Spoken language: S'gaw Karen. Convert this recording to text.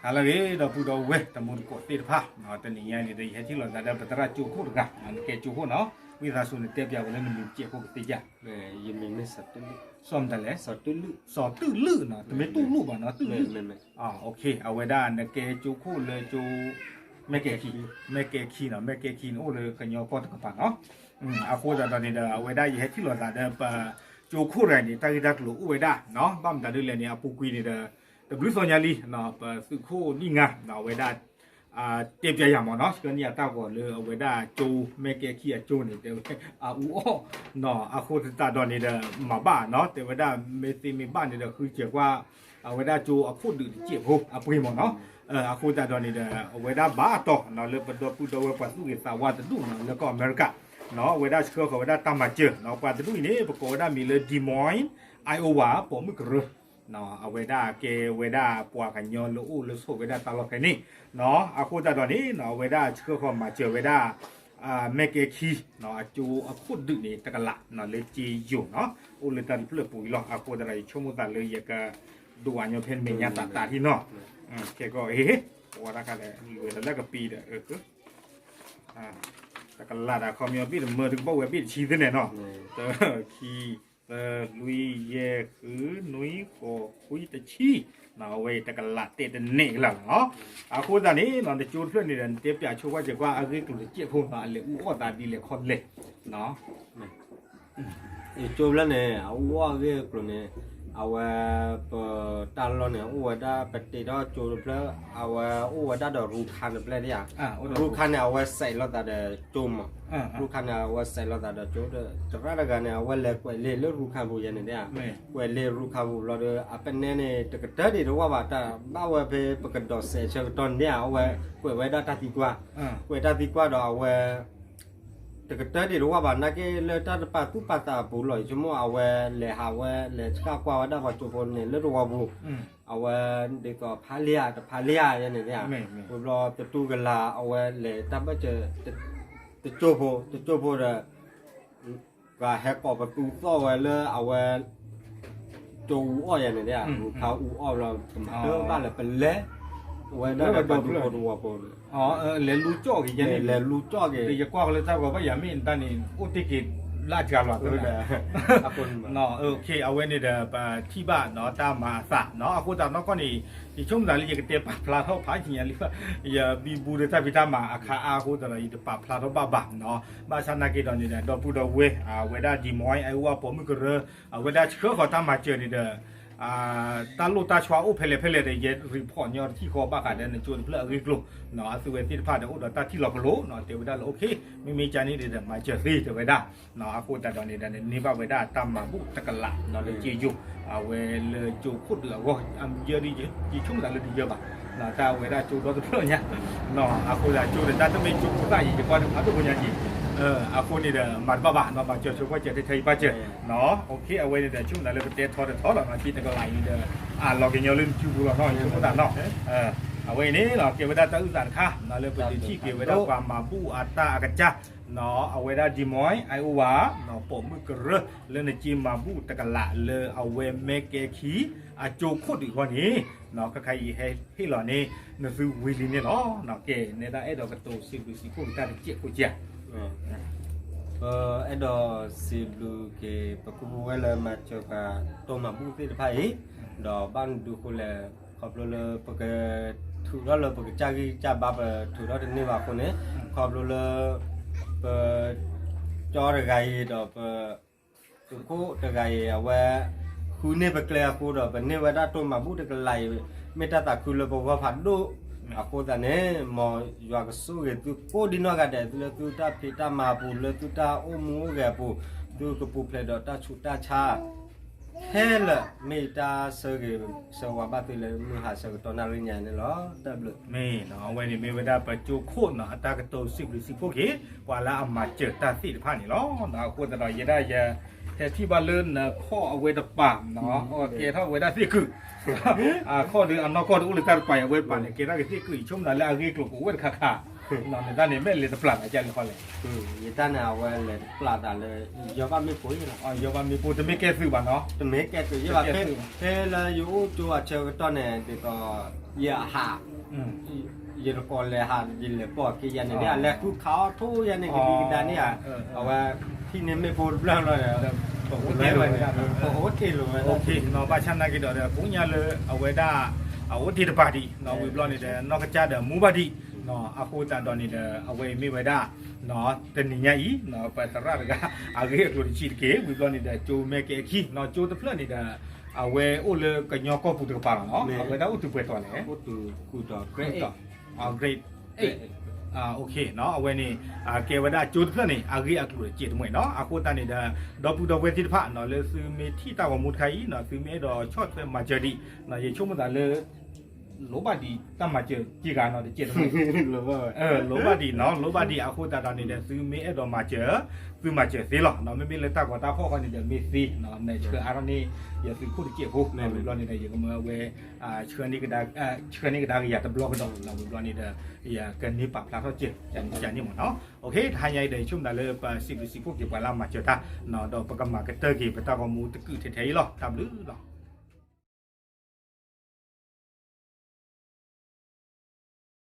ဟါလၢအဂ့ၤ ဒီပုၢ်ဒီဝဲၢ်တံၤသကိးသ့ၣ်တဖၣ်, တနံၤညါန့ၣ်ဒီး ယဟဲထံၣ်လိာ်သးဒီးပသရၣ်ကၠိခိၣ်တဂၤ, နကဲကၠိခိၣ်နီၤ, ဝံသးစူၤနတဲပၠးဝဲလၢနမံၤစဲးဖိကသ့ဧါ. စီၤမတၤလဲၣ်, စီၤတူၢ်လုၢ်နီၤ, တမ့ၢ်တူၢ်လိာ်ဘၣ်နီၤ, တူၢ်လုၢ်. အဝဲဒၣ်နကဲကၠိခိၣ်လၢကၠိ မဲၢ်ကဲခံ, မဲၢ်ကဲခံနီၤ, မဲၢ်ကဲခံန့ၣ်အိၣ်လၢကညီကီၢ်တကပၤနီၤ. အဃိသတးဒီးန့ၣ်ဒီး အဝဲဒၣ်ယဟဲထံၣ်လိာ်သးဒီးပကၠိခိၣ်တဂၤန့ၣ် တၢ်ဂ့ၢ်တၢ်ကျိၤအိၣ်ဝဲဒၣ်နီၤ, ဘၣ်မတၤဒ်လဲၣ်န့ၣ် အပူၤကွံာ်န့ၣ်ဒီး တဘျုးသီညါလံ, ပသုးခိၣ်နံၣ်ငါ အဝဲဒၣ် တဲပၠးယၤမ့ၢ်နီၤ, ဆှၢန့ၢ်ယၤတၢ်ဂီၤလၢအဝဲဒၣ်ကၠိ မဲၢ်ကဲခံအကၠိန့ၣ် တဲဝဲ အအူအီၣ်နီၤ, အဃိသတးဒီးန့ၣ်ဒီး မၤဘၣ်နီၤ, တဲဝဲဒၣ်မ့ၢ်သ့မ့ၢ်ဘၣ်န့ၣ်ဒီး ဃုစၢၤကွၢ် အဝဲဒၣ်ကၠိအခိၣ်ဒုးတစဲးဖိအပှ့ၤမ့ၢ်နီၤ. အဃိသတးဒီးန့ၣ်ဒီး အဝဲဒၣ်ဘၣ်အတီၤနီၤ လၢပဒီပုၢ်ဒီဝဲၢ်ပှၤသူၣ်ဂ့ၤသးဝါတဒူၣ်နီၤ လၢကီၢ်အမဲရကၤနီၤ, အဝဲဒၣ်ဆှၢဃီၤဝဲဒၣ်တၢ်မၤစၢၤနီၤ, ပှၤတဒူၣ်အံၤန့ၣ် ပကိးဝဲဒၣ်မံၤလၢ Des Moines, Iowa ပိာ်မုၣ်ကရၢ အဝဲဒၣ်ကဲဝဲဒၣ်ပှၤကညီလၢအိၣ်လၢဆိးဝဲဒၣ်တၢ်လီၢ်ဖဲန့ၣ်နီၤ. အဃိသတးဒီးန့ၣ်နီၤ အဝဲဒၣ်ဆှၢဃီၤမၤစၢၤဝဲဒၣ် မဲၢ်ကဲခံနီၤ အကၠိအခိၣ်ဒုးန့ၣ် တကလးနီၤ လၢကၠ့ယိၤနီၤ, အိၣ်လၢတၢ်တဖျၢၣ်ပူၤအံၤလီၤ. အဃိသတးဒီး ယဆိကမိၣ်သးလၢယကဒိးဝးညီဖဲမဲာ်ညါသးသးထံၣ်နီၤ, ခဲကီး ပဝဲဒၣ်ခါလဲၣ် လွဲၢ်လၢကပံၤဒီး တကလးဒီး ခီပညီဘ့ၣ်တမၢ တကဘီၣ်ဝဲဘ့ၣ်တဆံသ့ၣ်န့ၣ်နီၤ, တၢ ခံ သၢ လွံၢ် ယဲၢ် ဃု နွံ ဃိး ခွံ တဆံ, အဝဲအံၤတကလးတဲာ်တနဲၣ်ကလးလီၤနီၤ. အဃိသတးန့ၣ်နီၤ နကၠိတဖျၢၣ်န့ၣ်ဒီး နတဲပၠးဆိကွၢ်စဲးကွၢ် အဂ့ၢ်ကျိၤတစဲးဖိနီၤ အလဲၤအူအီၣ်သးဒ်လဲၣ်ခီလဲၣ်နီၤ. ယကၠိဖျၢၣ်န့ၣ် အအူအီၣ်အဂ့ၢ်အကျိၤန့ၣ် အဝဲ ပတၢ်လီၢ်န့ၣ် အိၣ်ဝဲဒၣ် ပတ့ထီၣ်ကၠိတဖျၢၣ် အဝဲအိၣ်ဝဲဒၣ်ဒီးရူခါတဖျၢၣ်ဒၣ်ဧါ, ရူခါန့ၣ် အဝဲစဲးလိာ်သးဒီးကၠိမး, ရူခါန့ၣ် အဝဲစဲးလိာ်သးဒီးကၠိဒီး သရၣ်တဂၤန့ၣ် အဝဲလဲၤကွဲးလ့ၢ်လၢရူခါပူၤယဲန့ၣ်ဒၣ်ဧါ, ကွဲးလ့ၢ်ရူခါပူၤဘျီဒီး အပနဲန့ၣ် တကတၢၢ်ဒံးတဝၢ်ဘၣ် တၢ်ဘၣ်ဝဲဖဲပကဒိးစဲးဆၢကတီၢ်န့ၣ်ဒၣ်ဧါ, အဝဲကွဲးဝဲဒၣ်တၢ်သံကွၢ်, ကွဲးတၢ်သံကွၢ်ဒီးအဝဲ တကတၢၢ်ဒံးတဝၢ်ဘၣ် နာ်က့လၢတၢ်တပာ်သူၣ်ပာ်သးအပူၤလီၤ ယဆိကမိၣ်အဝဲလဲၤဟးဝဲလဲၤဆှၣ်ကွၢ်ဝဲဒၣ်ပှၤကၠိဖိန့ၣ် လၢတဝီပူၤ, အဝဲဒ်သိးဖးလံဧါ တဖးလံဧါယဲန့ၣ်ဒၣ်ဧါ, ဝံၤဘျီတတူၢ်ကလာ် အဝဲလဲၤတၢ်ဘၢၣ်စၢၤ တကၠိဖိ တကၠိဖိဒီး ပှၤဟဲကိးပသူသီၣ်ဝဲလၢအဝဲ ကၠိအူအီၣ်ယဲန့ၣ်ဒၣ်ဧါ, ရူခါအူအီၣ်ဘျီ ကမၤတၢ်ဘၣ်လၢပလဲၤ ဝဲဒၣ်ဒီးပှၤဒူဖိတဝီဖိန့ၣ် လဲၤလူကၠီၣ်က့ၤယဲန့ၣ် လဲၤလူကၠီၣ်က့ၤ ယကွၢ်ဃီလၢတၢ်ဂီၤဘၣ်ယၤမ့ၢ်တၢ်န့ၣ် အိၣ်တ့ၢ်က့ၤလၢအစှၤလီၤအသး အဝဲန့ၣ်ဒီး ပထံၣ်ဘၣ်နီၤ တၢ်မၤအသးနီၤ အဃိသတးနီၢ်ကီၢ်န့ၣ် ယဆိကမိၣ်သးလၢယကတဲပာ်ဖျါထီၣ်ဖးယံာ်ညါလံ, ယဘံဘူဒီးတၢ်ဖံးတၢ်မၤအခါအါအဃိသတးဒီး ယတပာ်ဖျါထီၣ်ဘၣ်ဘၣ်နီၤ, ဘၣ်ဆၣ်နာ်က့ဒီးန့ၣ်ဒီး ဒီပုၢ်ဒီဝဲၢ် အဝဲဒၣ် Des Moines Iowa ပိာ်မုၣ်ကရၢ အဝဲဒၣ်ဆှၢဃီၤတၢ်မၤစၢၤန့ၣ်ဒီး တၢ်လိၣ်တၢ်ဆီအိၣ်ဖဲလဲၣ်ဖဲလဲၣ်ဒီး ယ report ညီတထံၣ်ဃီဘၣ်ဃးဒီးနကၠိတဖျၢၣ်အဂ့ၢ်ကျိၤနီၤ, အသုဝဲသ့ၣ်တဖၣ်ဒီးအိၣ်ဒီးတၢ်ထံၣ်လီၤကလိၤနီၤ, တဲဝဲဒၣ်လၢ okay မ့မ့ၢ်ကန့ၣ်ဒီး မၤစၢၤသ့တဲဝဲဒၣ်နီၤ, အဃိသတးဒီးန့ၣ်ဒီး န့ၢ်ဘၣ်ဝဲဒၣ်တၢ်မၤဘူၣ်တကလးနီၤ လၢကၠ့ယိၤ အဝဲလၢကၠိခိၣ်ဒုးအဂီၢ် ယဲဒၣ်ယဆိကမိၣ်သးလၢတယၢဘၣ် တၢ်ဝဲဒၣ်ကၠိဒီတဖျၢၣ်ညါ အဃိသတးကၠိဒီးတၢ်တမ့ၢ်ကၠိဖိသၣ်အံၤ ယကွၢ်တဖးဒိၣ်ဖိညါက့ၤ အဃိန့ၣ်ဒီး မၤတဘၣ်ဘၣ်နီၤ မၤစၢၤဆိကွၢ်စၢၤထဲထဲယပၢ်စၢၤနီၤ, okay အဝဲန့ၣ်ဒီး ဆိကမိၣ်သးလၢပတဲထီတထီလီၤနီၤ ကၠ့တကလးအံၤဒီး အလီၤကညီလၢနစုပူၤလီၤနီၤ ယဆိကမိၣ်သးနီၤ, အဝဲအံၤန့ၣ်လီၤ ကဲဝဲဒၣ်တၢ်အုၣ်သးတခါနီၤ လၢပဒုးထံၣ်က့ၤဝဲဒၣ်ပှၤမၤဘူၣ်အတၢ်အကစၢ်နီၤ, အဝဲဒၣ် Des Moines Iowa နီၤ ပိာ်မုၣ်ကရၢ လၢနကၠ့မၤဘူၣ်တကလးလၢအဝဲမဲၢ်ကဲခံ အကၠိခိၣ်ဒုးအဂီၢ်န့ၣ်နီၤ, ခဲခါအံၤဟဲဟ့ၣ်လီၤန့ၣ် နသုဝံၤလံန့ၣ်လီၤနီၤ, ကဲ နဲဒၣ်အဲၣ်ဒိးကတိၤစံးဘျုးစံးဖှိၣ်က့ၤတၢ်တစဲးဖိကဲ ပအဲၣ်ဒိးစံးဘျုးက့ၤ ပပုၢ်ပဝဲၢ်လၢမၤစၢၤပှၤတိၢ်မၤဘူၣ်သ့ၣ်တဖၣ်အံၤ, ဒီးဘၣ်မနုၤဒုးအဃိလဲၣ်, ခီဖျိလၢပက ထုးထီၣ်လၢပကစၢ်ဂံၢ်စၢ်ဘါ ပထုးထီၣ်တန့ၢ်ဘၣ်အဃိန့ၣ်, ခီဖျိလၢ ပ ကၠီတဂၤအံၤဒီးပ သုးခိၣ်တဂၤအံၤ အဝဲ ဃုန့ၢ်ပကျဲအဃိဒီး ပန့ၢ်ဝဲဒၣ်တိၢ်မၤဘူၣ်တကလးအံၤ မ့ၢ်တၢ်သးခုလၢပဂီၢ်ဖးဒိၣ်, အဃိသတးန့ၣ် မ်ယွၤကဆိၣ်ဂ့ၤသုကိးဒံနီၢ်ဂၤဒဲး လၢသုတၢ်ဖံးတၢ်မၤအပူၤ လၢသုတၢ်အိၣ်မူအိၣ်ဂဲၤအပူၤ, သုကပူၤဖျဲးဒီးတၢ်ဆူးတၢ်ဆါ ခဲလၢာ်မ့ၢ်ယတၢ်ဆၢဂ့ၤဆၢဝါဘၣ်သုလၢမုၢ်ဟါဆၢကတီၢ်နၣ်ရံၣ်ညါန့ၣ်လီၤ. တၢ်ဘျုး မ့ၢ်နီၤ အဝဲန့ၣ်မ့ၢ်ဝဲဒၣ်ပကၠိခိၣ်နီၤ အတၢ်ကတိၤစံးဘျုးစံးဖှိၣ်က့ၤ ပှၤလၢအမၤစၢၤတၢ်သ့ၣ်တဖၣ်န့ၣ်လီၤ. အဃိသတးဒီး ယဲဒၣ်ယဟဲထံၣ်ဘၣ်လၢနခီၣ်အဝဲတပၤနီၤ ကဲထီၣ်ဝဲဒၣ်သ့ၣ်ကုာ် အခီၣ်ဒီးအနီၢ်ကီၢ်ဒီးအိၣ်လၢတၢ်တပၤအံၤ အဝဲတပၤန့ၣ် ကဲထီၣ်က့ၤသ့ၣ်ကုာ် ယဆိကမိၣ်သးလၢအဂ့ၢ်ကျိၤကအိၣ်ဝဲတခါခါ နတၢ်န့ၣ် မ့ၢ်လဲၤတပျၢ်သးကလဲၣ်ဃီလဲၣ်. ယတၢ်န့ၣ် အဝဲလဲၤတပျၢ်သးလၢ ယီၤဘၣ်မ့ၣ်ပိၢ်ယလီၤ. ယီၤဘၣ်မ့ၣ်ပိၢ် တမ့ၢ်ကဲသုးဘၣ်နီၤ. တမ့ၢ်ကဲသုးယဘၣ် ဖဲလၢယအိၣ်ကၠိအဆၢကတီၢ်န့ၣ် ဒ်သိး ယဟး ယတကိးလဲၤဟး ယလဲၤပိာ်က့ၤယၤန့ၣ် အလဲၤဃုခးအီၣ်ထိယၤန့ၣ် ကဒံကဒါန့ၣ်ဧါ, အဝဲ ထံၣ်န့ၢ်မ့ၣ်ပိၢ်တဖျၢၣ်လီၤဒီး ပအိၣ်တ့ၢ်လီၤ, ပအိၣ်တ့ၢ်လီၤဝဲဒၣ်, ဘၣ်ဆၣ်နာ်က့ၤဒီး ကိးညါလၢအဝဲဒၣ် အအိၣ်တ့ၢ်တပၤဒံး ဝံၤဘျီန့ၣ်ဒီး နီၢ်ကစၢ်ဒီးမူဘၣ်ဒံး, အဃိသတးဒီးန့ၣ်ဒီး အဝဲအံၤမ့ၢ်ဝဲဒၣ် တနံၤညါအံၤ ပသရၣ်တဂၤ အဂ့ၢ်အကျိၤတဆံးတက့ၢ်. ဝံၤဘျီန့ၣ်ဒီး ကၠိမဲကဲခံ ကၠိတဖျၢၣ်န့ၣ်ဒီး အဝဲအိၣ်လၢကညီကီၢ်ပူၤတကပၤလီၤနီၤ, အဝဲဒၣ်အိၣ်တုၤပှဲၤထီၣ်လဲၣ်, အိၣ်တုၤဃုတီၤ grade eight, အဝဲန့ၣ် ကဲဝဲဒၣ်ကၠိတဖျၢၣ်န့ၣ် အဂ့ၢ်အကျိၤတကဲးတမှဲၤနီၤ. အဃိသတးန့ၣ်ဒီး ဒီပုၢ်ဒီဝဲၢ်သ့ၣ်တဖၣ်နီၤ လၢသုမ့ၢ်ထံၣ်တၢ်ဂီၤမူတခါအံၤနီၤ သုမ့ၢ်အဲၣ်ဒိးဆီၣ်ထွဲမၤစၢၤဒံး ယဆိကမိၣ်သးလၢ လိၣ်ဘၣ်ဒံးတၢ်မၤစၢၤစ့ၢ်ကီးနီၤ တကဲးတမှဲၤ, လိၣ်ဘၣ်ဒံးနီၤ လိၣ်ဘၣ်ဒံး အဃိသတးဒီးန့ၣ်ဒီး သုမ့ၢ်အဲၣ်ဒိးမၤစၢၤ သုမၤစၢၤသ့လီၤ. မ့မ့ၢ်လၢတၢ်ဂီၤတၢ်ဖီၣ်ဃီန့ၣ်ဒီး မ့ၢ်သ့ နဆှၢအါထီၣ်န့ၣ် ယသုးခိၣ်တစဲးဖိ ဝံၤဘျီန့ၣ်ဒီး ယကမၢအဝဲ ဆှၢန့ၢ်ကဒါက့ၤယၤတဘျီကဒီး ဝံၤဘျီန့ၣ်ဒီး ယကန့ၢ်ပာ်ဖျါထီၣ်စၢၤ ကန့ၢ်မ့ၢ်နီၤ. တဟါညါအံၤဒီး ယဆိကမိၣ်သးလၢပစံးဘျုးစံးဖှိၣ်က့ၤပှၤလၢအမၤစၢၤတၢ် ဒီးပကမၤကတၢၢ်က့ၤပတၢ်ဂီၤမူတကုာ်ထဲထဲအံၤလီၤ. တၢ်ဘျုးလီၤ.